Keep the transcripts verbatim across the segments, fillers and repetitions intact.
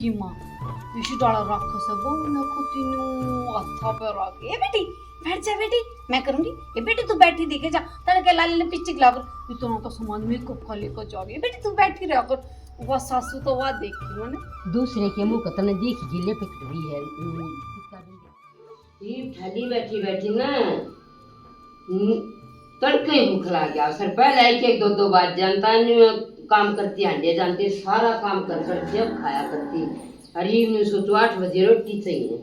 की माँ, इसी डाला रख से बहू ने खुद तीनों हाथा पे रख। ए बेटी, बैठ जा बेटी, मैं करूंगी। ए बेटी, तू बैठी देखे जा, तड़के लाले ने पीछे गिला कर इतना तो सामान मेकअप का लेकर जाओगे। ए बेटी, तू बैठी रहा कर। वह सासू तो वह देखी मैंने। दूसरे के मुंह को तने देख के लिपट रही है। ईब ठाली बैठी बैठी ना, न-, तड़के ही भूख लाग गया। सर पहले एक एक दो दो बाज जानता, न्यू काम करती, हांडे जानती, सारा काम कर कर जब खाया करती। अरे न्यू सोचो, आठ बजे रोटी चाहिए।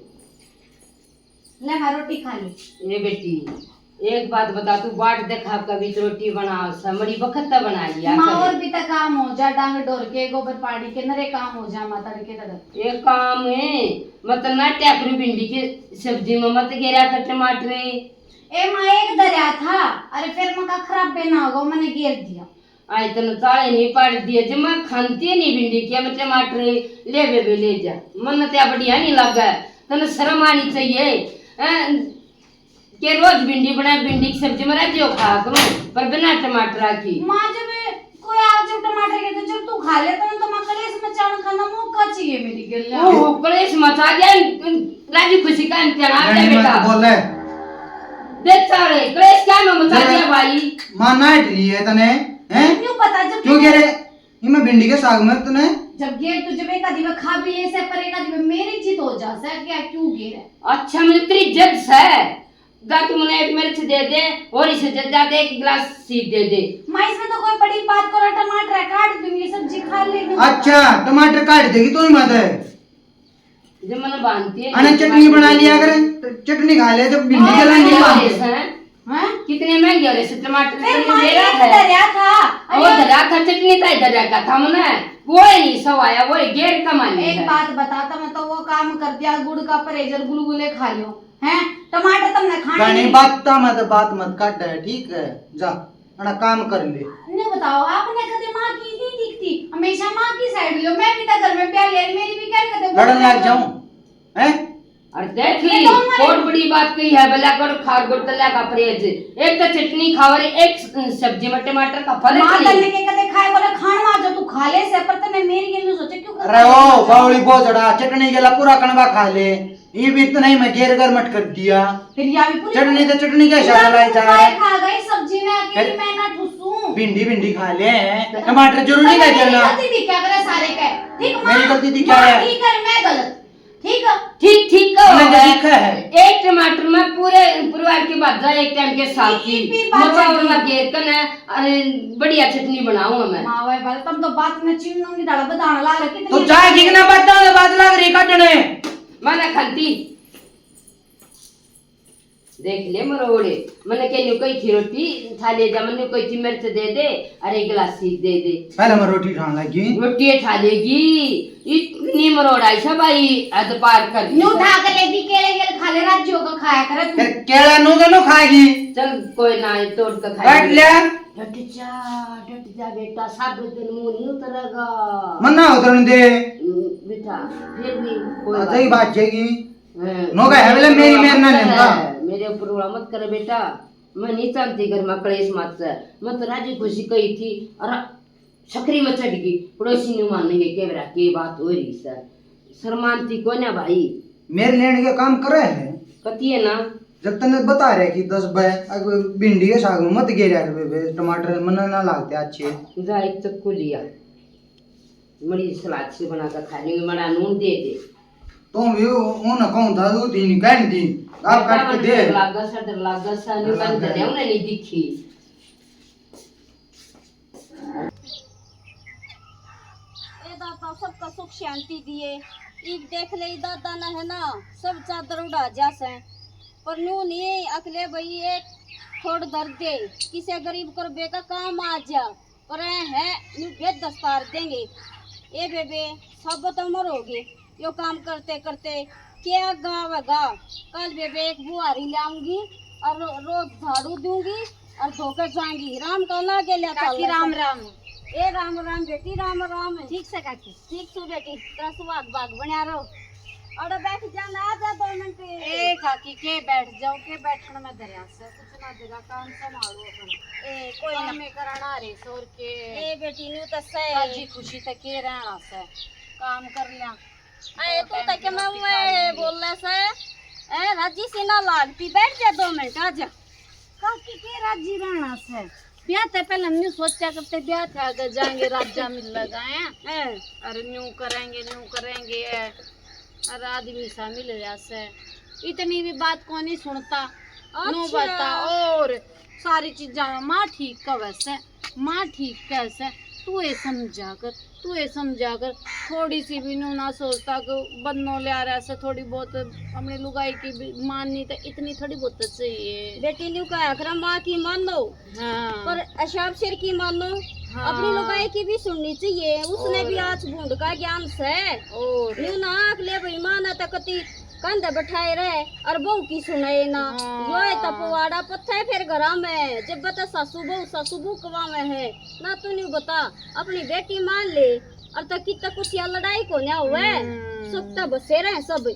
ले, हाँ, रोटी खा ली। ए बेटी, एक बात बता, तू बाट देखा कभी तो रोटी बना, समड़ी बखत तो बना लिया माँ, कर। और भी तो काम हो जा, डांग डोर के, गोबर पाड़ी के, नरे काम हो जा माँ, तड़के तड़के। ये काम है, मतलब ना टैकरू भिंडी की सब्जी में मत गेरा कर टमाटर। ए माँ, एक धरया था, अरे फिर मका खराब भी ना होगा, मैंने गेर दिया। आए तने चाले नहीं पाड़ दिए, जब मैं खानती नहीं भिंडी के, मैं टमाटर ले बेबे ले जा, मन त्या बढ़िया नहीं लगा। तने शर्म आनी चाहिए, हैं? के रोज भिंडी बनाए, भिंडी की सब्जी में राज्य खा करूं, पर बिना टमाटर की। माँ, जब कोई आ, जब टमाटर के तो जब तू खा लेता ना, तो माँ, कलेश मचाना खाना मौका चाहिए मेरी गल। ओहो, कलेश मचा दिया, राजी खुशी का इम्तिहान आ गया बेटा। बोले। देख सारे, कलेश क्या मैं मचा दिया भाई? माँ ना हट रही है तने, हैं? क्यों पता जब क्यों कह रहे? ये मैं भिंडी के साग में तने जब गेर तू जब एक आधी में खा भी ले से, पर एक आधी में मेरी जीत हो जा से, क्या क्यों गेर है? अच्छा, मैंने तेरी जज से गा, तू मने एक मिर्च दे दे और इसे जज्जा दे, एक गिलास सीध दे दे। माँ, इसमें तो कोई बड़ी बात करो, टमाटर काट दूंगी, सब्जी खा लेगी। अच्छा, टमाटर काट देगी तू ही मत है। जब मैंने बांधती है अने चटनी बना लिया करे, तो चटनी खा ले, जब भिंडी के लाएंगे बांध। हैं? कितने महंगे हो रहे से टमाटर? फिर माँ ने धरया था। वो धरया था, चटनी का ही धरया का था मने। वो ही सब आया, वो ही गेर कमाई। एक बात बताता, मैं तो वो काम कर दिया, गुड़ का परहेज और गुलगुले खा लियो। हैं? टमाटर तुमने खाने घणी नहीं। बात मत, बात मत काट है, ठीक है? जा, अपना काम कर ले। नहीं बताओ, आपने कदे माँ की नहीं दिखती, हमेशा माँ की साइड लो। मैं भी तो घर में प्यार ले, मेरी भी क्या कदे लड़न लग जाऊं, हैं? अरे देख ली, बहुत बड़ी बात कही है, भला कर खार गुड़ तल्या का परहेज। एक तो चटनी खावा रे, एक स-, सब्जी में टमाटर का फल माँ नहीं। तन्ने के कदे खाए बोले खान में जो तू खा ले से, पर तन्ने मेरी गेल सोचे क्यों कर अरे ओ, बावली बोझड़ा, चटनी गेला पूरा कणवा खा ले। ये भी इतना ही मैं घेर घर मट कर दिया। फिर या भी पूरी चटनी तो चटनी के हिसाब लाई जा रहा है। खा गई सब्जी में, अकेली मैं ना ठुसूं। भिंडी, भिंडी खा ले, टमाटर जरूरी नहीं देना। गलती थी क्या करे सारे के? ठीक, मेरी गलती थी क्या है? ठीक है, मैं गलत। ठीक है? ठीक, ठीक कहो। मैंने देखा है। एक टमाटर में पूरे परिवार की बात जाए, एक टाइम के साग की। मचा और लगे कने, अरे, बढ़िया चटनी बनाऊं मैं। माँ, वह बात, तुम तो बात में चिमनों की दाल बताने ला रहे, कितनी तो चाय की ना बात, बात लग रही काटने। मैंने खलती। देख ले मरोड़े, मैंने के न्यू कही थी रोटी ठा ले जा, मैंने कही थी मिर्च दे दे, अरे एक गिलास सीध दे दे। पहले मैं रोटी ठाण लगी। रोटी ठा लेगी, इतनी मरोड़ा है सब भाई, हद पार कर दी। न्यू ठा के लेगी, केले गेल खा ले, राज्यों का खाया करे तू। फिर केला नू तो नो खाएगी। चल कोई ना, तोड़ के खाएगी। काट लिया। डट जा, डट जा बेटा, साबुत दिन मुंह नहीं उतरेगा। मन्ना उतरन दे। हम्म, बेटा, फिर भी कोई बात नहीं। बात जाएगी। हाँ, नौका है बोले मेरी मेहनत है। मेरे ऊपर रोला मत कर बेटा, मैं नहीं चाहती घर में कलेश मच जाए। मैं तो राजी खुशी कही थी और छकरी में चढ़ गई। पड़ोसी नहीं मानेंगे, के बेरा के बात हो रही सर, शर्मानती को ना भाई। मेरे लेने के काम करे है। कती है ना। जब तन्ने बता रहे कि दस बजे अगर भिंडी के साग में मत गेरा कर बे, टमाटर मन्ना ना लागते अच्छे। जा एक चक्कू लिया। मड़ी सलाद सी बना के खा लेंगे, मड़ा नून दे दे। तो भी उन कहूं था, दो तीन कह दी, आप काट के दे। लागा सा, डर लागा सा, न्यू काट दे, उन्हें नहीं दिखी। ए दाता, सबका सुख शांति दिए। इब देख ले, दादा ना है ना, सब चादर उड़ा जा से। पर न्यू नहीं, अकले भाई, एक थोड़ दर्द दे, किसे गरीब करबे का काम आ जा। और ऐ है, न्यू बेद दस्तार देंगे। ए बेबे, साबत उम्र होगी, यो काम करते करते क्या गावेगा। कल बेबे एक बुहारी लाऊंगी और रो-, रोज झाड़ू दूंगी और धोकर जाऊंगी। राम का ना गेल्या काकी, चाल राम राम। ए राम राम बेटी, राम राम। ठीक से काकी? ठीक सु बेटी, तेरा सुहाग भाग बन्या रहो। अरे बैठ जा ना, आ जा दो मिनट। ए काकी, के बैठ जाओ, के बैठण में धरया से, कुछ ना धरया, काम संभालो अपना। ए, कोई ना। काम में करना रे, सोर के। ए बेटी, न्यू तो सही। राजी खुशी तो के रहना से, काम कर लिया। ए, तू तो के मैं वो बोल ले से। ए, राजी सी ना लागती, बैठ जा दो मिनट, आ जा। काकी के राजी रहना से? ब्याह ते पहले हम न्यू सोचा करते, ब्याह थे आगे जाएंगे, राजा मिलेगा, हैं? हैं। अरे न्यू करेंगे, न्यू करेंगे, हैं। अरे आदमी सा मिल रहा से, इतनी भी बात को नहीं सुनता। न्यू अच्छा। बता, और सारी चीजा में माँ ठीक कवे से, माँ ठीक कहे से। तू ये समझा कर, तू ये समझा कर, थोड़ी सी भी न्यू ना सोचता कि बन्नो ले आ रहा से, थोड़ी बहुत अपनी लुगाई की भी माननी तो इतनी थोड़ी बहुत तो चाहिए। बेटी न्यू कहा कर माँ की मानो, हाँ। पर अशाब सिर की मानो, हाँ। अपनी लुगाई की भी सुननी चाहिए, उसने भी और आज भूंड का ज्ञान से। और न्यू ना आख ले भाई माँ ना तो कती कंधे बैठाए रहे और बहू की सुनाए ना। हाँ। यो है तो पवाड़ा पत्थे फिर घरा में, जब बता सासू बहू, सासू बहू कवावे है ना, तू न्यू बता, अपनी बेटी मान ले। और तो कितना कुछ या लड़ाई को ना हुए, हम्म। सुख तो बसे रहे सब।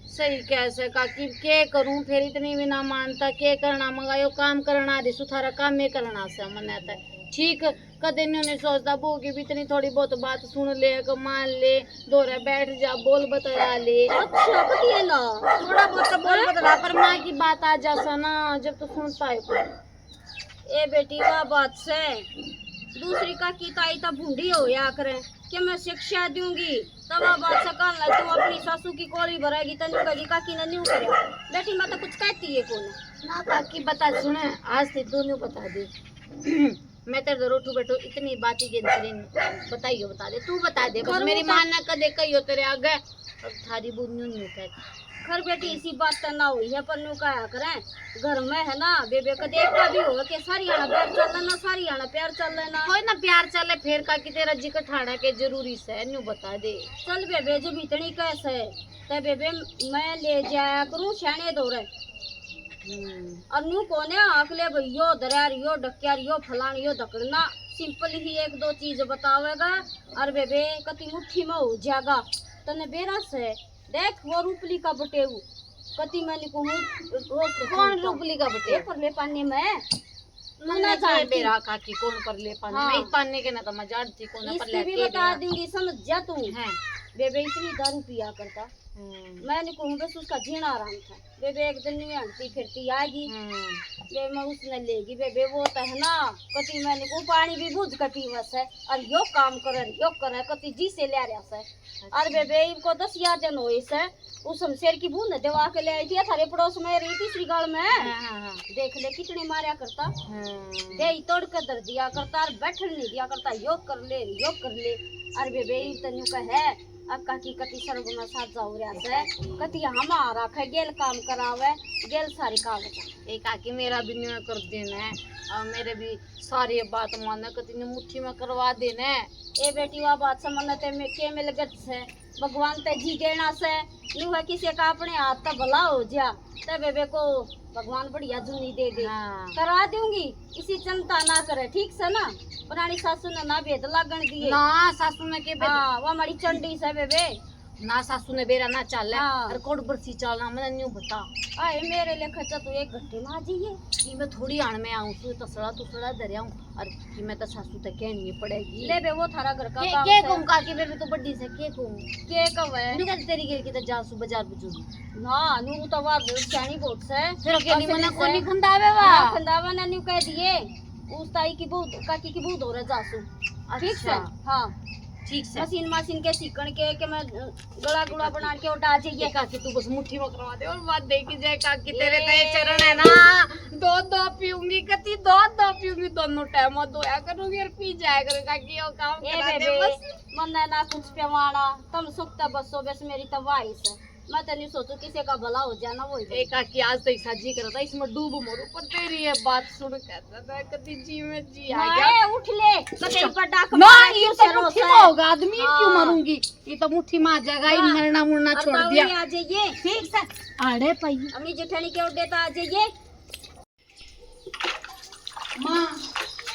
सही कह से काकी, के करूं फिर, इतनी भी ना मानता, के करना मंगायो, काम करना दे, सुथारा काम में करना से मने तो। ठीक, कदे न्यू नहीं सोचता, बहू की भी इतनी थोड़ी बहुत बात सुन ले, क मान ले, दोरे बैठ जा, बोल बतला ले। अच्छा, कतिए ना। थोड़ा बहुत तो बोल बतला, पर माँ की बात आ जा सा ना, जब तो सुनता है कोई। ए बेटी, वा बात से, दूसरी काकी ताई तो भूंडी हो या करे, कि मैं शिक्षा दूंगी, तब वा बात से कान ले, तू अपनी सासू की कोली भरेगी, तन्यू कहेगी, काकी ने न्यू करे। बेटी, मैं तो कुछ कहती है कौन। ना काकी, बता, सुने, आज ते दोनों बता दे। मैं तेरे तो रोटू बैठो, इतनी बात ही गिनती बताइयो, बता दे, तू बता दे बस। मेरी माँ ने कदे कहियो तेरे आगे, अब थारी बहू न्यू न्यू कह। खर बेटी, इसी बात तो ना हुई है, पर न्यू कहा करें, घर में है ना बेबे, कदे का भी हो के सारी आना प्यार चल लेना, सारी आना प्यार चल लेना। कोई ना प्यार चले, फिर काकी तेरा जी कठाना के जरूरी से, न्यू बता दे। चल बेबे, जब इतनी कह से, ते बेबे मैं ले जाया करूं श्याने दौरे। हम्म। और न्यू कोने आकले भाई यो दरार, यो डक्यार, यो फलान, यो धकड़ना, सिंपल ही एक दो चीज बतावेगा। और बेबे कति मुट्ठी में हो जाएगा, तने बेरा से देख वो रूपली का बटेऊ, कति मैं न्यू कहूं, रोज के कौन खाऊं। रूपली का बटेऊ? ये परले पानी में। तू ना ना जान बेरा काकी कौन परले पानी में, हाँ। इस पानी के ना तो मैं जानती कौन है, इसकी परले भी के बता बेरा। दूंगी, समझ जा तू। हैं। बेबे इतनी दारू पिया करता। हम्म। मैं न्यू कहूं बस उसका जीना आराम था। बेबे एक दिन न्यू हंसती फिरती आएगी। हम्म। बे मैं उसने लेगी, बेबे वो तो है ना, कति मैं न्यू कहूं पानी भी बुझ के पीवे से, और यो काम करे, यो करे, कति जी से ले रहा से। और बेबे इनको दस या दिन होए से, उस शमशेर की बहू ने देवा के ले आई थी, थारे पड़ोस में रही तीसरी गाल में। हाँ, हाँ, हाँ। देख ले कितने मारया करता। हाँ। दे ही तोड़ के धर दिया करता, और बैठन नहीं दिया करता, यो कर ले, यो कर ले। अरे बेबे, इब तो न्यू कहे, अक्का की कति सर्व में साजा हो रहा है, कति हम आ रखा है, गेल काम करावे, गेल सारी कागज। एक आके मेरा भी न्यू कर देना है, और मेरे भी सारी बात माने, कति ने मुट्ठी में करवा देना है। ए बेटी, वा बात से मन्ने ते में के मिल गत से? भगवान ते जी देना से, न्यू है किसी का अपने हाथ ते भला हो जा, ते बेबे को भगवान बढ़िया जूनी दे दे। हाँ। करा दूंगी, इसी चिंता ना करे, ठीक से ना? पुरानी सासू ने ना भेद लागण दिए। ना, सासू ने के भेद? हाँ, वो हमारी चंडी से बेबे। ना सासू ने बेरा ना चाले, हाँ। और कोड बरसी चालना, मने न्यू बता। आए मेरे लेखा चा तू एक घंटे में आ जाइए। कि मैं थोड़ी आण में आऊं, सु तसड़ा तुसड़ा धर आऊं। और कि मैं तो सासू तक कहनी पड़ेगी। ले बे, वो थारा घर का के, काम के है। कहूं काकी, बेबे तो बड़ी से, के कहूं? के कहवे? न्यू कहते तेरी गेल की तो जा सु बाजार बुजूरी। ना, न्यू तो बात बहुत सियाणी बहुत से। फिर अकेली मने कोनी खंदावे वा। ना, खंदावा ना, न्यू कह दिए। उस ताई की बहू, काकी की बहू धोरे जासू। ठीक से? अच्छा। हाँ। ठीक से। मशीन, मशीन के सीखण के, के मैं, अ, गला गुला बना के उठा जाइए। काकी तू बस मुट्ठी में करवा दे और बात देखी जाए काकी, तेरे ए। तो ये चरण है ना, दो दो पीऊंगी, कति दो दो पीऊंगी, दोनों टाइम धोया करूंगी और पी जाया करूंगी काकी, यो काम ए करा दे बेबे, बस। मन्ने ना कुछ पेवाना, तुम सुख ते बसो, बस मेरी तो वाइस है। मैं तो नहीं सोचू किसी का भला हो जाना, वो ही ए काकी, आज तो ऐसा जी करता इसमें डूब मरूं, पर तेरी ये बात सुन के तो मैं कति जी में जी आ ना, गया। ए, उठ ले, मैं तेरे पर डाक ना, मारा, ये क्यों तो से मुट्ठी रोसा में है? होगा आदमी, क्यों हाँ। मरूंगी? ये तो मुट्ठी में आ जाएगा, ये हाँ। मरना मुरना और छोड़ तो दिया। आ जाइए। ठीक से। अरे पई। अपनी जेठानी के उड्डे तो आ जाइए। माँ।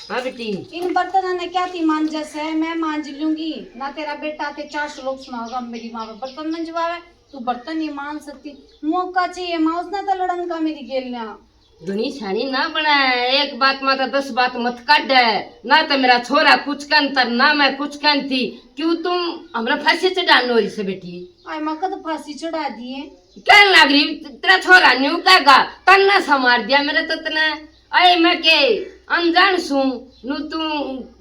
हाँ बेटी। इन बर्तनों ने क्या थी मांझे से, मैं मांझ लूंगी। ना तेरा बेटा ते चार श्लोक सुनाओगा मेरी माँ पे बर्तन मंजवावे, तू बर्तन नहीं मांझ सकती। मौका चाहिए माँ, उसने तो लड़न का मेरी गेल लिया। घणी छानी ना बना, एक बात में तो दस बात मत काढ़। ना तो मेरा छोरा कुछ कहता, ना मैं कुछ कहती। क्यों तुम हमरा फांसी चढ़ाने हो रही से बेटी? आय माँ का तो फांसी चढ़ा दिए। कहने लग रही, तेरा छोरा न्यू कहेगा, तन्ने सा मार दिया मेरे तो तने। अरे मैं के अनजान सूं, नु तू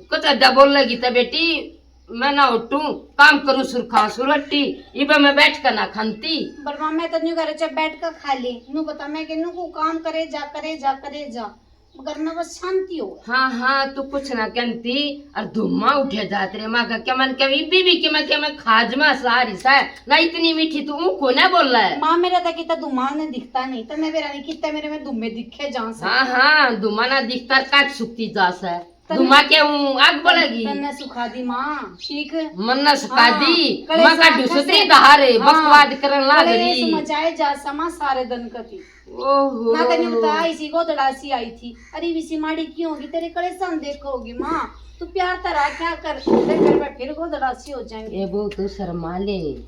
कुछ अड्डा बोल लगी तो बेटी, मैं ना उठूं, काम करूं सुरखा सुरट्टी, इबे मैं बैठ कर ना खानती। पर माँ, मैं तो न्यू घर च बैठ कर खा ली। न्यू बता, मैं के न्यू को काम करे जा, करे जा, करे जा। घर में बस शांति हो। हाँ, हाँ, तू कुछ ना कहती, और धुम्मा उठे जात रे। माँ का क्या मन के, इबी भी के मैं, के मैं खाजमा सारी सा, ना इतनी मीठी तू ऊँ को ना बोल रहा है। माँ, मेरा तो कितना धुम्मा ने दिखता नहीं, तो मैं बेरा नहीं कितना मेरे में धुम्मे दिखे जा से। हाँ, हाँ, धुम्मा ना दिखता, काट सुखती जा से। तन्ने धुम्मा के हूँ, आग बलेगी। तन्ने सुखा दी माँ, ठीक? मन्ने सुखा हाँ, दी, कलेश माँ का आखा ढुसरी से। दहारे, हाँ, बकवाद करन लाग कलेश रही। मचाए जा समा सारे दिन कती। ओहो। ना तन्ने बता, इसी गोदड़ा सी आई थी। अरे, इसी माड़ी क्यों होगी? तेरे कलेशां देखो होगी माँ। तू प्यार तो रखा कर, तेरे घर में फिर गोदड़ा सी हो जाएंगे। ए बहू, तू शर्मा ले।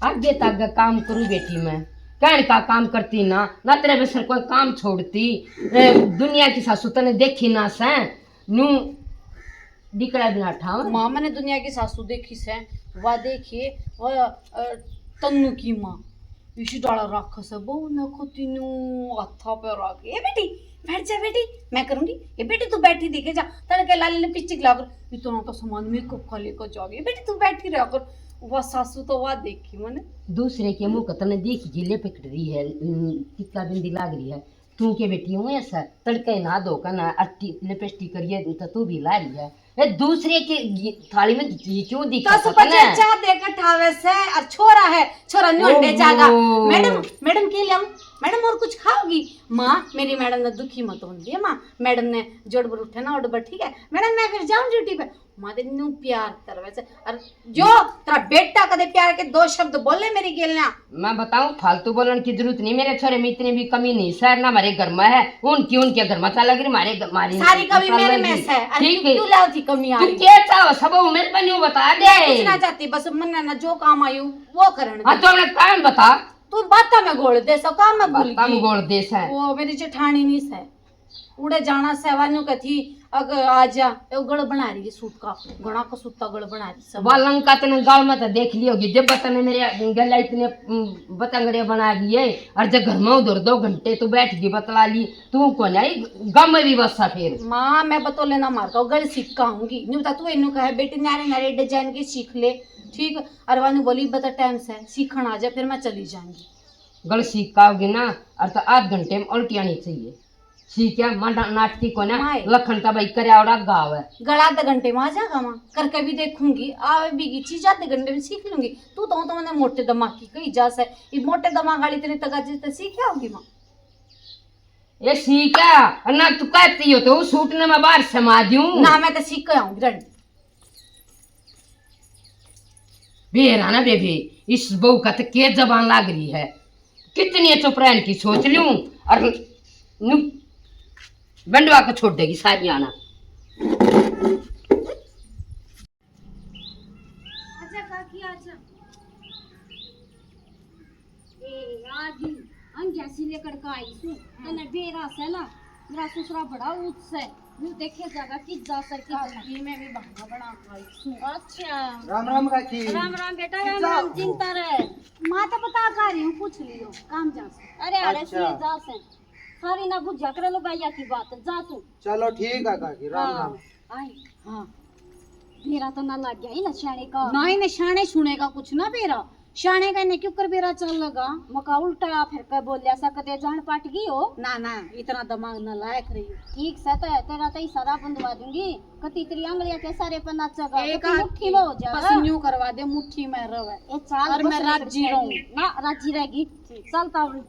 आगे तक काम करूँ बेटी मैं। कहन का काम करती ना, ना तेरे बस कोई काम छोड़ती। ए, दुनिया की सासू तने देखी ना सै। नू डिकड़ा बिना ठाव। माँ, मैंने दुनिया की सासू देखी से, वा देखिए, वा, अ, तन्नू की माँ। इसी डाला रख से, बहू ने खुद नू हाथा पे रख। ए बेटी, बैठ जा बेटी, मैं करूँगी। ए बेटी, तू बैठी देखे जा, तड़के लाली लिपस्टिक ला कर, इतना तो सामान मेकअप का लेकर जाओगे। ए बेटी, तू बैठी रहा कर। वा सासू तो वा देखी मैंने। दूसरे के मुंह का तने देखी के ले पकड़ रही है, उम, टिक्का बिंदी लाग रही है। तू के बेटी हूँ ऐसा तड़के ना धो का ना अट्टी लिपस्टिक करिए तो तू भी ला रही है। ए, दूसरे के घी-, थाली में घी क्यों दिखा तो सुपर तने? चाय दे के ठावे से और छोरा है, छोरा न्यू अंडे ओहो। जागा। मैडम, मैडम के लियाऊं? मैडम और कुछ खाओगी? माँ, मेरी मैडम ने दुखी मत होन दिए माँ, मैडम ने जोड़ बर उठे ना उठ बर, ठीक है? मैडम मैं फिर जाऊँ ड्यूटी पे। माँ तेरी न्यू प्यार करवे से। और जो तेरा बेटा कदे प्यार के दो शब्द बोले मेरी गेल ना। मैं बताऊं, फालतू बोलने की जरूरत नहीं। मेरे छोरे में इतनी भी कमी नहीं सर, ना हमारे घर में है। उनकी, उनके घर में चल लगी, हमारे घर, हमारी सारी कमी चल मेरे में लगी। से। अरे ठीक क्यों, है। क्यों लाओ थी कमी तू आगे? क्या चाहो सब मेरे पे न्यू बता दे। मैं कुछ ना चाहती, बस मन ना जो काम आयु वो करण हाँ, दे। तो अपने काम बता। तू बातां में घोल दे सो, काम में भूल बातां में गई। घोल दे सै। वो मेरी जेठानी नहीं से। उड़े जाना से, वान्यू कहती, "अग आ जा।" ए, गल बना रही है सूट का, घना का सूता गल बना रही सब। वा लंका तने गाल में तो देख ली होगी, जब तने मेरे गला इतने, उम, बतंगड़े बना दिए, और जब घर में उधर दो घंटे तू बैठ गई बतला ली, तू कौन आई गम में भी बसा फिर। माँ, मैं बतौले ना मारता हूँ, गल सीख का आऊंगी। न्यू बता, तू इन्नू कहे, "बेटी, नारे नारे डिजाइन की सीख ले।" ठीक, और वान्यू बोली, "बता टाइम से सीखण आ जा, फिर मैं चली जाऊंगी।" गल सीख का आओगी ना, और तो आध घंटे में उल्टी आनी चाहिए। सीख है, मां नाटकी को ना, माए। लखन का भाई करे आवड़ा गाव है। गल आधे घंटे में आ जाएगा मां, करके भी देखूंगी, आवे भी की चीज आधे घंटे में सीख लूंगी। तू तो, तो मैंने मोटे दिमाग की कही जा से, ये मोटे दिमाग वाली तेरी तगाजी तो सीख आओगी मां? ये सीख है, और ना तू कहती हो तो सूट ने मैं बाहर समा दूं। ना, मैं तो सीख के आऊंगी रंडी। बेरा ना बेबे, इस बहू का तो के जबान लाग रही है। कितनी चुप रहन की सोच लूं, और नु बंडवा को छोड़ देगी सारी आना। आजा काकी, आजा। ए, आ गई। अंग्या सी लेकर का आई सु। तने बेरा से ना, मेरा ससुरा बड़ा ऊंच से। न्यू देखे जागा कि जा सर की काकी, मैं भी बहाना बना के आई सु। अच्छा। राम राम काकी। राम राम बेटा, राम राम, चिंता रहे। माँ तो बता का रही हूँ, पूछ लियो, काम जा से। अरे, अरे, अच्छा। सी जा से। सारी ना बुझा कर लो भैया की बात, जा तू। चलो ठीक है काकी, राम हाँ। राम। आई, हाँ। बेरा तो ना लग गया ही ना शाणे का। ना ही ना शाणे सुने का कुछ ना बेरा। शाणे का ने क्यों कर बेरा चल लगा? मका उल्टा फिर के बोलिया सा, कदे जान पाट गई हो? ना, ना, इतना दिमाग ना लायक रही। ठीक से तो है, तेरा तो इशारा बंधवा दूंगी। कती तेरी आंगलियां के सारे पे नाचेगा, एक कती हाथ मुट्ठी में हो जाएगा। बस न्यू करवा दे, मुट्ठी में रहे। ए, चाल, और बस मैं राजी रहूं। ना, राजी रहेगी। चल, तावड़ी।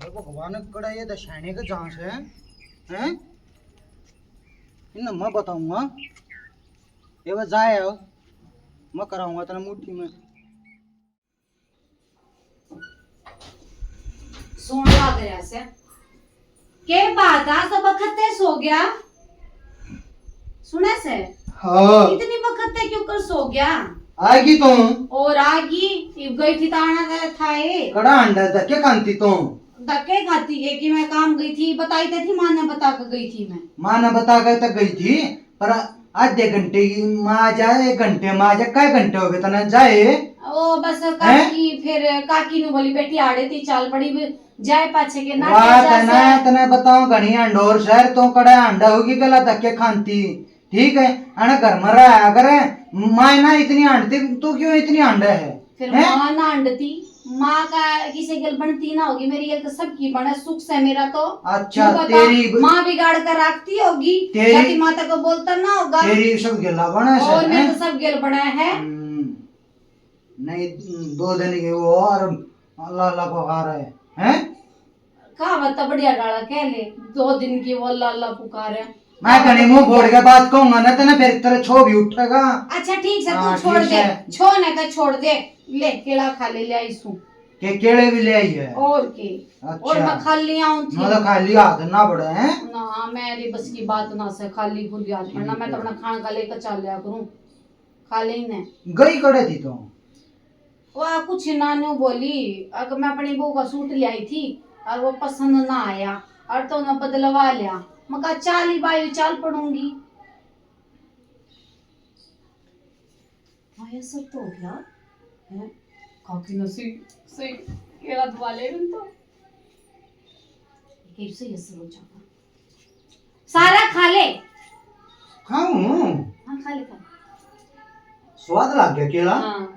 हे भगवान, कड़ा ये दशाने के जांच है, हैं? इन्हें मैं बताऊंगा। ये बस जाए हो, मैं कराऊंगा तेरा मुट्ठी में। सोन लाग रहा से। के बात, आज तो बखत तै सो गया? सुने से? हाँ। इतनी बखत तै क्यों कर सो गया? आएगी तू। और आगी, इब गई थी ताना था, था ए। कड़ा अंडा था, क्या कांति तू? धक्के खाती है कि मैं काम गई थी, बताई तो थी, माँ ने बता के गई थी मैं। माँ ने बता के तो गई थी, पर आधे घंटे की माँ आ जाए, एक घंटे में आ जाए, कै घंटे हो गए तने जाए? ओ बस हैं? काकी, फिर काकी नु बोली, "बेटी आड़े थी, चाल पड़ी भी जाए पाछे के ना बात क्या है ना, जाए।" तने बताऊं, घणी अंडोर शहर तो कड़ा अंडा होगी, गला धक्के खांती। ठीक है, अने घर में रहा करे, माय ना इतनी हांडती, तू क्यों इतनी हांडे है? फिर हैं? माँ ना हांडती, माँ का किसी गल बनती ना होगी, मेरी गल तो सबकी बने, सुख से मेरा तो। अच्छा, क्यों बता? तेरी ब- माँ बिगाड़ कर रखती होगी, तेरी ताकि माता को बोलता ना होगा। तेरी सब गला बने से, और मैं हैं? तो सब गल बना है। हम्म, नहीं, दो दिन की वो और अल्लाह अल्लाह पुकार है, हैं? कहावत तो बढ़िया डाला कह ले, दो दिन की वो अल्लाह अल्लाह पुकार है। मैं कहीं मुंह फोड़ के बात कहूंगा ना, तने फिर तेरे छो भी उठेगा। अच्छा ठीक से, तू हाँ, छोड़ ठीक दे, है। छो ना का छोड़ दे, ले केला खा ले, ले आई सू। के केले भी ले आई है? और के? अच्छा। और मैं खाली आऊं थी। मैं तो खाली हाथ ना बढ़े हैं। ना, मेरी बस की बात ना से, खाली खुली हाथ बढ़ना, मैं तो अपना खान का लेकर चल लिया करूं, खा ले ने। गई कड़े थी तो? वो कुछ ना न्यू बोली, अक मैं अपनी बहू का सूट ले आई थी और वो पसंद ना आया और तो ना बदलवा लिया। मैं कहा, "चाल ही बाई, चाल पड़ूंगी।" हाँ, ये सब तो हो गया। हैं? काकी ने सही, सही केला दबा ले तो। एक सही असर हो जाता। सारा खा ले। खाऊं? हाँ, खा ले, खा। स्वाद लग गया केला? हाँ।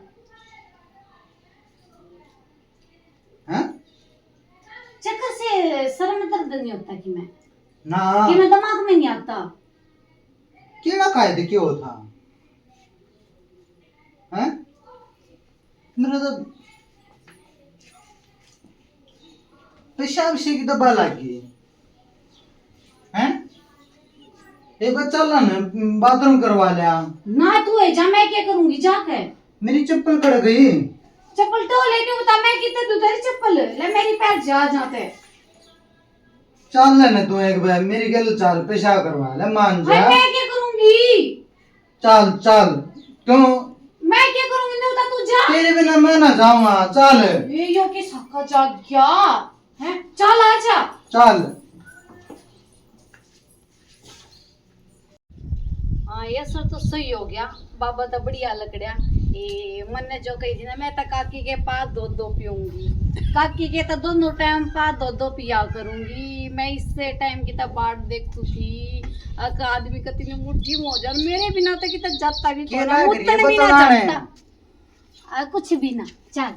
हैं? चक्कर से सर में दर्द नहीं होता कि मैं? ना। कि मैं दिमाग में नहीं आता? केला खाए थे, क्या था? हैं? मेरा तो पेशाब से की दबा लग गई। हैं? एक बार चल ना, बाथरूम करवा लिया। ना तू है जा, मैं क्या करूंगी जाके? मेरी चप्पल कड़ गई। चप्पल तो लेने बता, मैं कितने दूं तेरी चप्पल? ले मेरी पैर जा जाते। चल लेने तू एक बार, मेरी गल चल, पेशाब करवा ले, मान जा। मैं क्या करूंगी? चल, चल। क्यों? मैं क्या करूंगी? नहीं होता तू जा। तेरे बिना मैं ना जाऊंगा, चल। ये यो के साका जाग गया है। चल, आ जा। चल। हाँ, ये सब तो सही हो गया। बाबा तो बढ़िया लकड़िया। ए, मन्ने जो कही थी ना, मैं तो काकी के पास दो दो पीऊंगी। काकी के तो दोनों टाइम पास दो दो पिया करूंगी। मैं इससे टाइम की तो बाट देखू थी। अक आदमी कति ने मुट्ठी में हो जा, मेरे बिना तो कितना जाता भी कोना, उतन भी ना जाता। आ, कुछ भी ना, चल।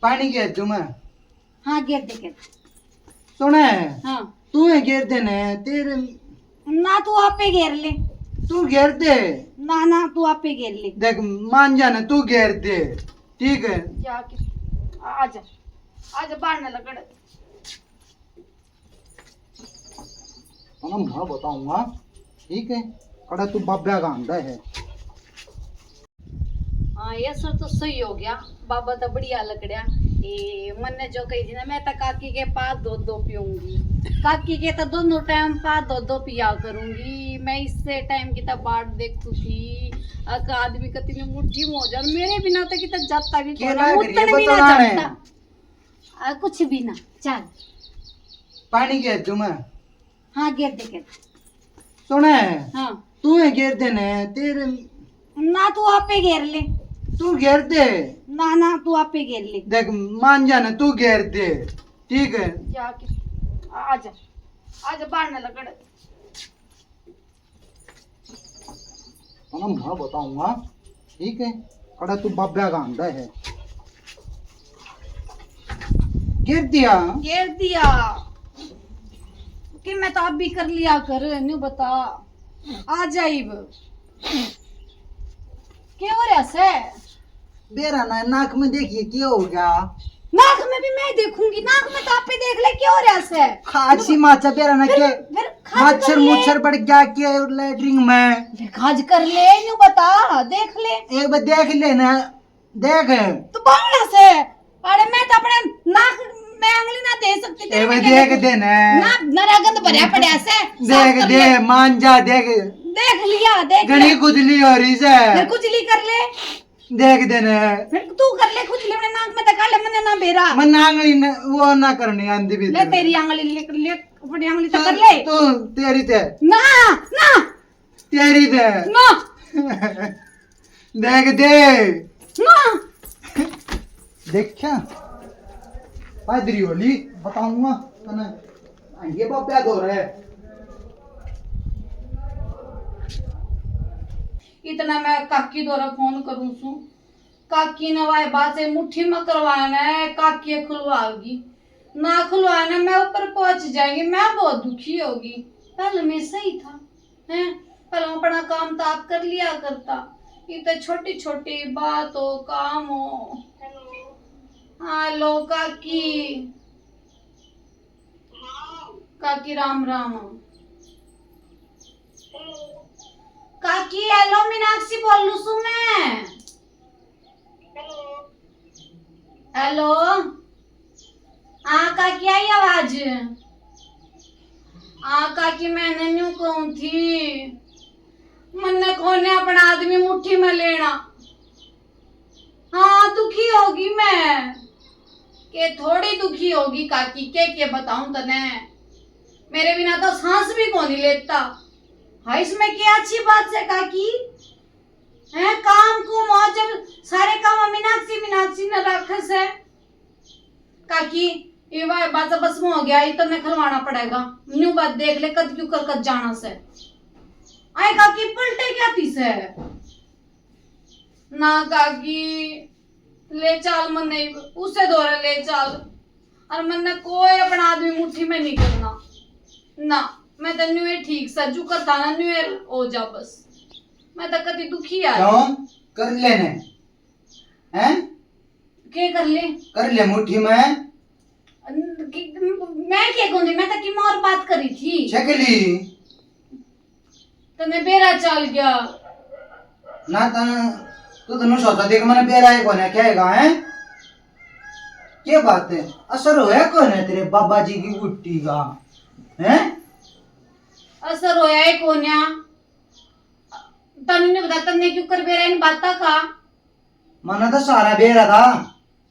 पानी के तू मैं? हाँ, घेर दे, घेर। सुने। हाँ। तू है घेर देने, तेरे ना, तू आपे घेर ले। तू घेर दे। ना, ना, तू आपे घेर ले। देख, मान जाने, तू घेर दे। ठीक है। क्या कि-, आ जा, आ जा, बाहर ना लगड़। तने मैं बताऊंगा, ठीक है, कड़ा तू बाब्या का आंदा है। हाँ, ये सब तो सही हो गया, बाबा तो बढ़िया लकड़िया। ए, मन्ने जो कही थी ना, मैं तो काकी के पास दो दो पीऊंगी। काकी के तो दोनों टाइम पास दो दो पिया करूंगी। मैं इससे टाइम की तो बाट देखू थी। अक आदमी कति ने मुट्ठी में हो जा, मेरे बिना तो कितना जाता भी कोना, उतन भी ना जाता। आ, कुछ भी ना, चल। पानी घेर दूं मैं? हाँ, घेर दे, घेर। सुने। हाँ। तू है घेर देने, तेरे ना, तू आपे घेर ले। तू घेर दे। ना, ना, तू आपे घेर ले। देख, मान जाने, तू घेर दे। ठीक है। क्या कि-, आ जा, आ जा, बाहर ना लगड़। तने मैं बताऊंगा, ठीक है, कड़ा तू बाब्या का आंदा है। घेर दिया। घेर दिया। कि मैं तो आप भी कर लिया कर, न्यू बता। आ जाइब। क्या हो रहा से? बेरा ना, नाक में देखिए, क्या हो गया? नाक में भी मैं देखूंगी, नाक में तो आपे देख ले, क्या हो रहा से? खांसी माचा बेरा ना फिर, के फिर खाज कर ले। मच्छर मुच्छर बढ़ गया के लैट्रिन में? फिर खाज कर ले, न्यू बता, देख ले। एक बार देख लेना, देख। तू बावला से। अरे मैं तो अपने नाक में आंगली ना दे सकती, तेरे एक बार में क्या देख देखूं? दे ना। ना, नरा गंद भरया पड़ा से, साफ देख कर दे, ले। मान जा, देख। देख लिया, देख घनी लिया। खुजली हो रही से। फिर खुजली कर ले। देख देने। फिर तू कर ले खुजली, अपने नाक में तका ले, मन्ने ना बेरा। मन आंगली न, वो ना करनी आंदी भी ले तेरे। तेरी आंगली ले, ले, अपनी आंगली तो कर ले। तो तेरी ते। ना, ना। तेरी ते। ना। देख दे। ना। देखा? पादरी होली बताऊंगा तने। ये बाबा दो रे। इतना मैं काकी द्वारा फोन करूं सू, काकी ने वाए बात से मुट्ठी में करवाना है, काकी खुलवाओगी। ना खुलवाना, मैं ऊपर पहुंच जाएगी, मैं बहुत दुखी होगी। पहले मैं सही था, हैं? पहले अपना काम तो आप कर लिया करता। ये तो छोटी छोटी बात हो, काम हो। हेलो। हेलो काकी। हाँ। काकी राम राम। हेलो। काकी, हेलो, मीनाक्षी बोलूं सू मैं। हेलो। हेलो। हाँ काकी, आई आवाज? हाँ काकी, मैंने न्यू कहूं थी, मन्ने कोने अपना आदमी मुट्ठी में लेना। हाँ, दुखी होगी मैं। के थोड़ी दुखी होगी काकी, के, के बताऊं तने? मेरे बिना तो सांस भी कोनी लेता। हाँ, इसमें क्या अच्छी बात है काकी? हैं, काम को मौज, जब सारे काम मीनाक्षी, मीनाक्षी ने रखे से। काकी, ये वा-, बात बस में हो गया, ये तन्ने खलवाना पड़ेगा। न्यू बात देख ले, कद क्यों कर कद जाना से। आए काकी, पलटे क्या थी से? ना काकी, ले चाल मन्ने उसे धोरे ले चाल। और मन्ने कोई अपना आदमी मुट्ठी में नहीं करना। ना, मैं तो न्यूए ठीक सा, जू करता ना न्यूए हो जा बस। मैं तो कदी दुखी आ। क्यों? कर लेने। हैं? के कर ले? कर ले मुट्ठी में। न-, कि-, मैं के कहूंदी, मैं तो किमा और बात करी थी। छकली। तने बेरा चल गया। ना तन, तू तो न्यू सोचा देख, मैंने बेरा ही कोने क्या है, हैं? के बात है? असर होया कोने तेरे बाबा जी की गुट्टी का, हैं? असर होया ही कोन्या। तन्ने नहीं बता, तन्ने क्यों कर बेरा इन बाता का? मन्ने तो सारा बेरा था,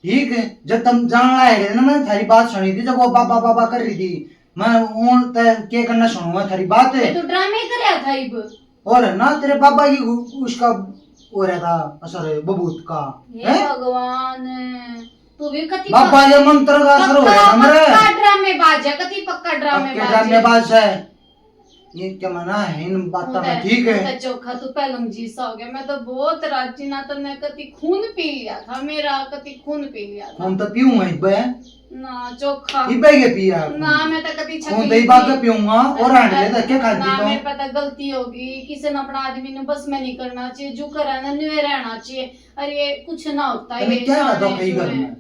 ठीक है? जब तम जान लाए गए ना, मैंने थारी बात सुनी थी, जब वो बाबा बाबा कर रही थी, मैं उन ते के करना सुनूंगा थारी बात? ये तो ड्रामे करया था इब। और ना तेरे बाबा की उ-, उसका हो रहा था असर बबूत का, हे हैं? भगवान, तू भी कति बाबा पक-, ये मंत्र का असर हो रहा था मेरे। पक्का ड्रामेबाज है, कति पक्का पक्के ड्रामेबाज है। ड्रामेबाज है। ये क्या मना है इन बातों में, ठीक है? मैं तो चोखा तू पहलम जी सा हो गया। मैं तो बहुत राजी ना, तन्ने कति खून पी लिया था मेरा, कति खून पी लिया था। खून तो पीऊंगा इब्बे। ना चोखा। इब्बे के पिया खून? ना, मैं तो कती खून छकली तो इब्बा के पीऊंगा और ना, आंडे धक्के खाती ना, तो। मेरे पे तो गलती होगी, किसी ने अपना आदमी ने बस में नहीं करना चाहिए, जो करे ना न्यूए रहना चाहिए। अरे ये कुछ ना होता, तने ये क्या शान है घर में?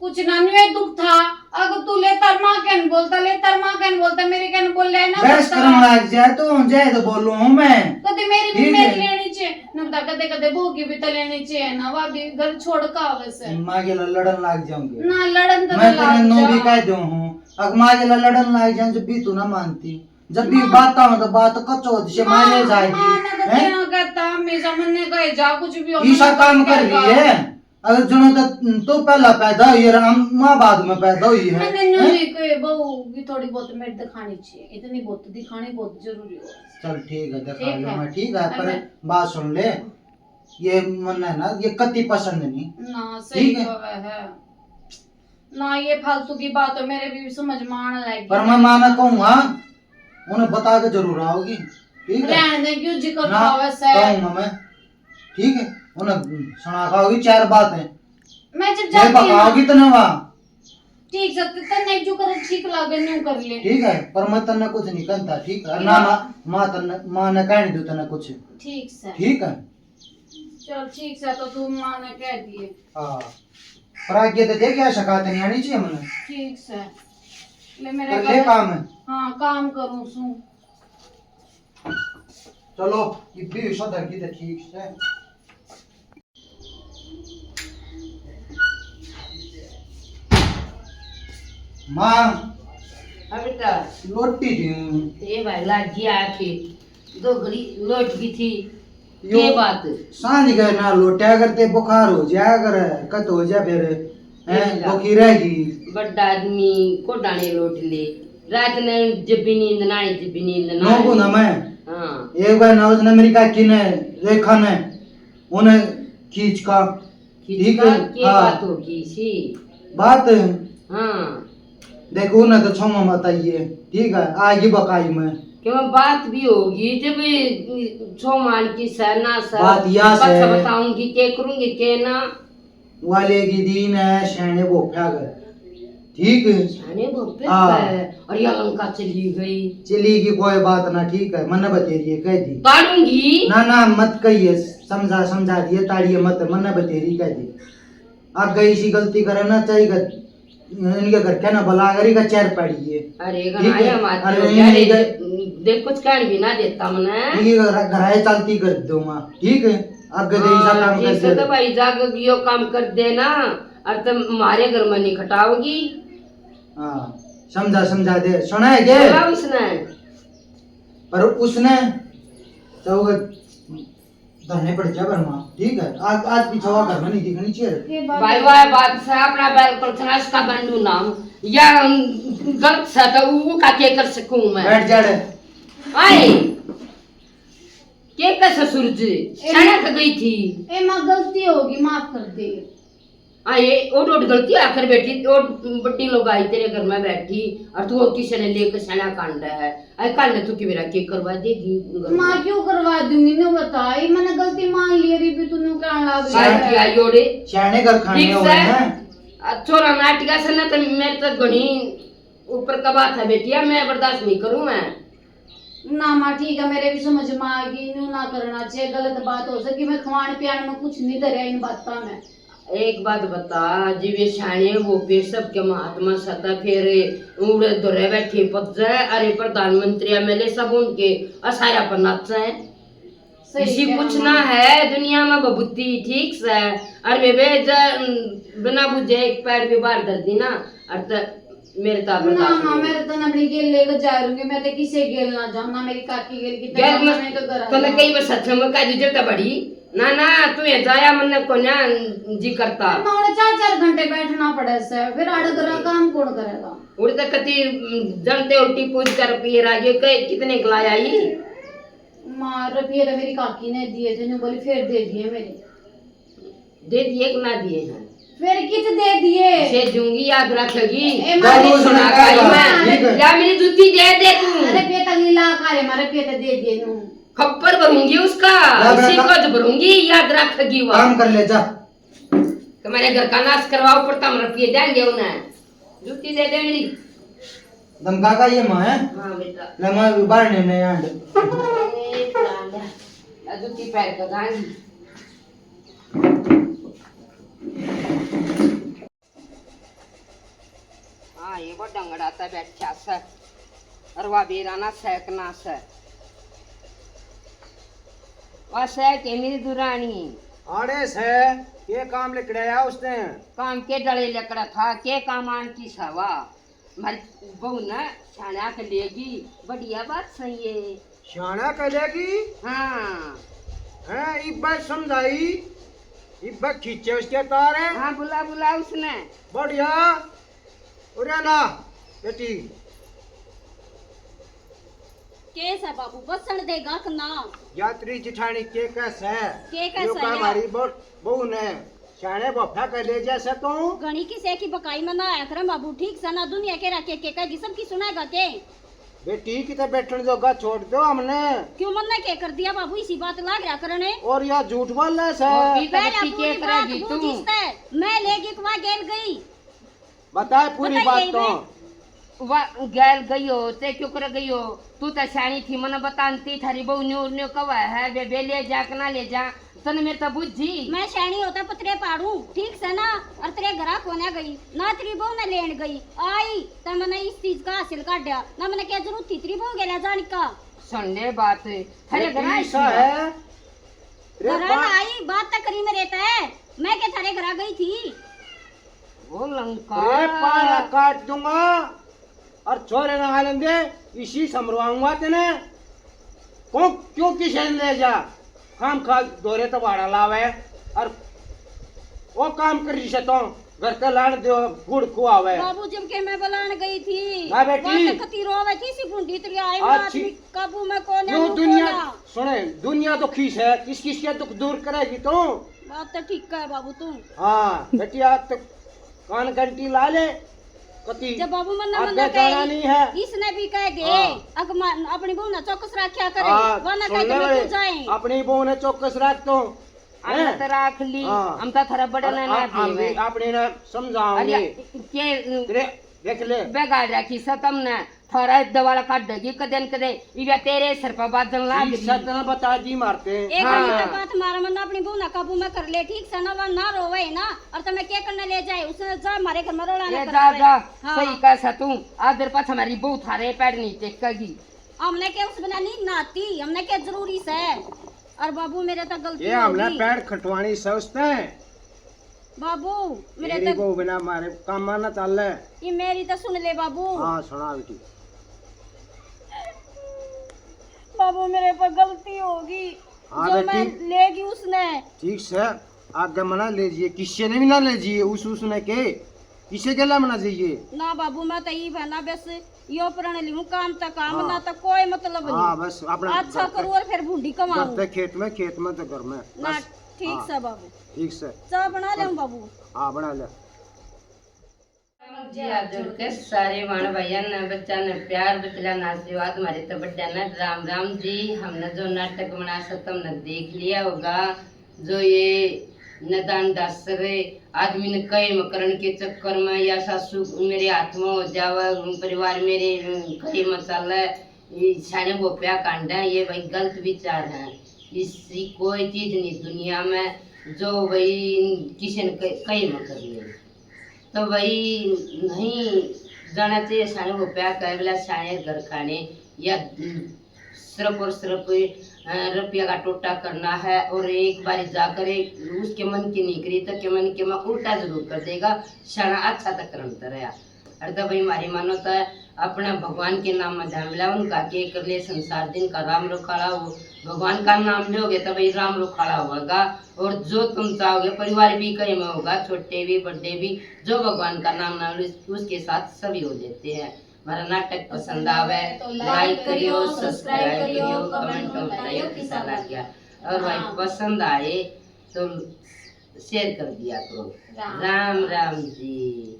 कुछ ना, न्यूए दुख था। अगर तू ले तार माँ कहन बोलता, ले तार माँ कहन बोलता, मेरे कहन बोल ले ना बहस बोलता। करन लग जाए तो जाए तो बोलूं हूँ मैं। कदे मेरी भी ठीक है। मेरी लेनी चाहिए ना, बता कदे कदे बहू की भी तो लेनी चाहिए ना, वह भी घर छोड़ का आवे से। माँ के ला लड़न लग जाऊंगे। ना लड़न तो मैं ना तेरे लग नो भी जा। कह दूं हूँ, अगर माँ के ला लड़न लग जाऊं जब भी तू ना मानती, जब भी ना। बात आऊं तो बात कचो से माँ, मारे जाएगी। माँ ने तो हैं? तेरा कहता हमेशा मन्ने कहे जा कुछ भी हो, ईसा मन्ने काम कर कहे रही जा। है। अरे जनो तो, तो पहला पैदा हुई है, हम माँ बाद में पैदा हुई है, मैंने न्यू हैं? नहीं कोई बहू भी थोड़ी बहुत मेरे दिखानी चाहिए, इतनी बहुत दिखानी बहुत जरूरी हो। चल ठीक है, दिखा ठीक लो है। मैं, ठीक है, पर अरे बात सुन ले, ये मन है ना, ये कति पसंद नहीं। ना, सही ठीक है। कहे है। ना, ये फालतू की बात हो, मेरे भी समझ में आने लगी। पर मैं माँ ने कहूँगा, उन्हें बता के जरूर आओगी, ठीक है? रहने दे, क्यों जिक्र ना, खावे से? कहूँगा मैं, ठीक है? उन्हें सुना खाओगी चार बात है। मैं जब ये जाती हूँ ना। बताओगी तने वहाँ। ठीक से, त-, तन्ने जो करे ठीक लागे, न्यू कर ले। ठीक है, पर मैं तन्ने कुछ नहीं कहता, ठीक है? ना, ना। माँ, माँ तन्ने, माँ ने कहने दो तन्ने कुछ। ठीक से। ठीक है? चल ठीक से, तो तू माँ ने कह दिए। हाँ। पर आगे तो देख, या शिकायत नहीं आनी चाहिए मने। ठीक से। ले मेरे कर ले काम। काम है। हाँ, काम करूँ सू। चलो, ये भी सुधर गई तो ठीक से। माँ। हाँ बेटा। लोटी दूँ। ए भाई, लागी आके दो घड़ी लोट गई थी। यो के बात? सांझ गए ना लोटा करते, बुखार हो जाया कर, कत हो जा फिर, हैं, ले जा। भूखी रहेगी। बड़ा आदमी को डाणे लोट ले, रात ने जब भी नींद ना आए, जब भी नींद ना नो आए। को ना मैं। हाँ। एक बार ना उसने मेरी काकी ने, रेखा ने, उन्हें खींच का, खींच ठीक का, है? के हाँ। बात होगी सी? बात? हाँ। देखो ना तो छोमा मत आइए, ठीक है? आएगी बकाई में। क्यों बात भी होगी जब ये छोमान की सै ना सै, बात या पछे सै। बताऊंगी के करूंगी के ना। वाले की दीन है, शाने बोफा गए, ठीक? शाने बोफा हाँ। गए। और या लंका चली गई। चली गई, कोई बात ना, ठीक है, मन्ने बतेरी है, कह दी। काटूंगी। ना, ना, मत कहिए, समझा, समझा दिए, ताड़िए मत, मन्ने बतेरी कह दी। आगे इसी गलती करे ना चाहिए, इनके घर के ना भला करी का चेर पड़ी है। अरे, ठीक है? घणाया मार अरे, दियो, नहीं, यार, नहीं, ये इधर देख, कुछ कहन भी ना देता मने। ये घर, घराए चलती कर दूंगा, ठीक है? आगे दे ऐसा हाँ, काम ठीक कर से दे। तो भाई, जाग यो काम कर देना, और तुम हमारे घर में नहीं खटाओगी। हाँ, समझा, समझा दे, सुना है के? बोला उसने। पर उसने तो वो धरने पड़ जा घर में, ठीक है? आज, आज पीछे हुआ घर में नहीं दिखनी चाहिए। ये बात भाई, है। वाह, बात से अपना बैल पर खलास का बंडू नाम, या, अम, गलत सा तो वो का के कर सकूं मैं? बैठ जा रे। आए, के कर ससुर जी? ए, सड़क गई थी। ए माँ, गलती होगी, माफ कर दे। हाँ, ये ओट ओट गलती आकर बैठी, ओट बड्डी लोग आई तेरे घर में बैठी, और तू और किसी ने लेकर सैना कांड है। आई कांड तू की मेरा के करवा देगी घर में? माँ, क्यों करवा दूंगी, न्यू बता, ये मैंने गलती मान ली, अभी भी तू न्यू कहने लग रही शायद है। किया योड़े। शाने घर खाने ठीक हो से। हैं। आ, छोरा नाटिका से ना तो मेरे तो घणी ऊपर का बात है बेटिया, मैं बर्दाश्त नहीं करूँ मैं। ना माँ, ठीक है, मेरे भी समझ में आ गई, न्यू ना करना चाहिए, गलत बात हो सकी, मैं खवान पियान में कुछ नहीं धरया इन बातों में। एक बात बता, जब ये शाने वो पे सबके महात्मा सता फिर उड़े धरे बैठे पद, अरे प्रधानमंत्री एमएलए सब उनके असारा पर नाचे हैं। सही इसी कह कुछ रहा ना हूँ। है दुनिया में बबूती, ठीक से। अरे बेबे, ज-, बिना बुझे एक पैर भी बाहर धर दी ना, और त-, मेरे तो ना, बर्दाश्त ना, नहीं। मैं तो ना अपनी गेल लेकर जा रहूंगी, मैं तो किसे गेल ना जाऊं, ना मेरी काकी गेल की, तो गेल ना मत, मैं तो घर आ तने जाऊं। कई बार सच में कह दीजिए तो बड़ी, ना, ना, तू ये जाया मन्ने को ना जी करता। मैं उन्हें चार चार घंटे बैठना पड़े से, फिर आड़े घर का काम कौन करेगा? उड़े तो कति, उम, जनते उल्टी पूछ कर पिए रागे के कितने के लाया ही? माँ, रुपये तो मेरी काकी ने दिए थे, न्यू बोली, फिर दे दिए मेरे। दे दिए कि ना दिए हैं? फिर कित दे दिए? से दूंगी, याद रखेगी। ए, माँ, बाबू, सुना सुना भाई का मैं। ठीक है। या मेरी जूती दे दे तू। अरे, बेटा लीला का रे, मारे पे तो दे दिए न्यू। खप्पर भरूंगी उसका, ला बेटा, इसी का-, को भरूंगी, याद रखेगी वो। काम कर ले, जा। तुम्हारे घर का नाश करवाओ, पर तम रुपये देंगे उन्हें। जूती दे दे मेरी। धमका का ये माँ है? हाँ बेटा। ले माँ भी बाहर ने, ने आंड। ए, लांडा। या जूती पैर का गांडी। हाँ, ये वो डंगड़ा ता बैठा से। अरे वाह, बेरा ना सैक ना से। वाह, सैक है मेरी दुरानी। आड़े से, ये काम लिकड़ाया उसने? काम के डले लिकड़ा था, के काम आन की सवा? मर बहू ने छाना के लेगी, बढ़िया बात सही है। छाना के लेगी? हाँ। हैं, इब्बा समझाई, इब्बा खींचे उसके तार है। हाँ, बुला, बुला उसने। बढ़िया। उरे ना, बेटी। के सै बाबू, बसण देगा कि ना? यात्री जिठानी के कह सै? के कह यो सै का या? हमारी बहू, बहू ने। शाणे बफा कर ले जा सै तू। घणी किसे की बकाई में ना आया करम बाबू, ठीक सै ना? दुनिया के रखे के कहेगी, सबकी सुनाएगा के? बेटी, किते बैठण जोगा छोड़ दो हमने। क्यों, मन्ने के कर दिया बाबू, इसी बात लाग रहा करने। और या झूठ बोल रहा सै। और की तो पहले बेटी के करेगी तू? मैं लेगी कवा गेल गई। बताए पूरी बात तो। वा, गैल गई हो, ते क्यों कर गई हो? तू तो स्याणी थी, मने बतानती, थारी बहू न्यू न्यू कवा है, बे, बे ले जा के ना ले जा, तने मेरे तो बुझी। मैं स्याणी होता पतरे पाड़ू, ठीक सै ना? और तेरे घरा कोने गई, ना तेरी बहू ने लेन गई, आई, तो मने इस चीज का हासिल काढ़या, ना मने क्या जरूरत थी तेरी बहू के ले जाने का? सुन ले बात, थारे घरा ऐसा है। रे घरा बा- आई, बात तो करी मेरे ते। मैं के थारे घरा गई थी? वो लंका। रे पारा काट दूंगा और छोरे ना आलन दे, इसी समरवाऊंगा तेने। को क्यों किसे ले जा? खाम खा दोरे तो भाड़ा लावे और वो काम कर रही से तो घर ते लान दो, गुड़ खुआवे। बाबू, जब के मैं बुलान गई थी, हाँ बेटी। वहाँ तो कती रोवे थी, सी भूंडी तरिया है, अच्छी। आदमी काबू में कोने, यूं मुंह दुनिया, खोला। सुने, दुनिया तो खीस है, किस किस के दुख दूर करेगी तू? बात तो ठीक है बाबू तू। हाँ बेटी, आज तो कान घंटी ला ले, कती जब बाबू मन्ना आगे मन्ना जाना कहे, नहीं है। इसने भी कह गए, हाँ। अक मा-, अपनी बहू ने चौकस रखा करे, हाँ, वरना सुन कह ले के भाई, तू जाए। अपनी बहू ने चौकस रख तो, हम हैं? तो रख ली, हाँ। हम तो थारा बड़ा और ना आ-, हम भी देवे। अपने ना समझाओगे। अरे, के, तेरे देख ले। बिगाड़ रखी से तुमने, थारा दवाला काट देगी कदे न कदे, इवे तेरे सर पर बाजन लाग ठीक गई। सतना बता दी मारते हैं। एक हाँ। मिनट बात मारा, मन्ना अपनी बहू ना काबू में कर ले, ठीक से ना, वह ना रोवे ना, और तुम्हें क्या करने ले जाए, उसने जा हमारे घर में रोला ना ए, जा, करावे। जा, हाँ। सही कह सा तू, आदर पाछा हमारी बहू थारे पैर नहीं टेकेगी। हमने के उस बिना नींद ना आती, हमने के जरूरी से। और बाबू, मेरे तो गलती ये हमने होगी। पैर खटवानी से उसने। बाबू, मेरे तेरी तो बहू बिना मारे काम ना चल। ये मेरी तो सुन ले बाबू। हाँ, सुना बेटी। बाबू, मेरे पर गलती होगी, हाँ जो बेटी। मैं लेगी उसने। ठीक से, आगे मना ले जिए, किसी ने भी ना ले जिए, उस, उसने के, किसी के ला मना जाइए। ना बाबू, मैं तो ई बहना बस यो प्रण लियूं, काम तक काम, हाँ। ना तो कोई मतलब हाँ, नहीं। बस अपना अच्छा घर करूँ और फिर भूंडी कमाऊँ। घर ते खेत में, खेत में तो घर में, ना, बस। ठीक हाँ। से बाबू। ठीक से। चाय बना ले बाबू। हाँ, बना ले। जी, हाथ जोड़ के सारे माण भाइयां ने, बच्चा ने प्यार, बचला ने आशीर्वाद, हमारे तो बड्डा ने राम राम जी। हमने जो नाटक बना से तुमने देख लिया होगा, जो ये नदान डासर आदमी ने कहे मकरण के चक्कर में या सासू मेरे हाथ में हो जावे, परिवार मेरे कहे में चले, ये सारे गोपिया कांड है, ये भाई गलत विचार है। इसकी कोई चीज नहीं दुनिया में जो भाई किसी ने कहे, कहे में कर ले। तो भाई नहीं जाना चाहिए, सारे गोपिया कहे बोला सारे घर खाने या सिर्फ और सिर्फ, अ, रुपया का टोटा करना है और एक बार जाकर उसके मन की नहीं करी तो के मन के में उल्टा जरूर कर देगा। शाना अच्छा तक करता रहा। अरे तो भाई, हमारी मानो तो अपना भगवान के नाम में ध्यान मिला, उनका के कर ले संसार दिन का राम रुखाला हो। भगवान का नाम लोगे तो भाई राम रुखाला होगा। और जो तुम चाहोगे, परिवार भी कहीं में होगा, छोटे भी, बड़े भी, जो भगवान का नाम ना लो, उसके साथ सभी हो जाते हैं। हमारा नाटक पसंद आवे तो like करियो, subscribe करियो, comment में बताइयो किसा लग गया। और भाई हाँ। पसंद आए तो share कर दिया करो। राम राम राम जी।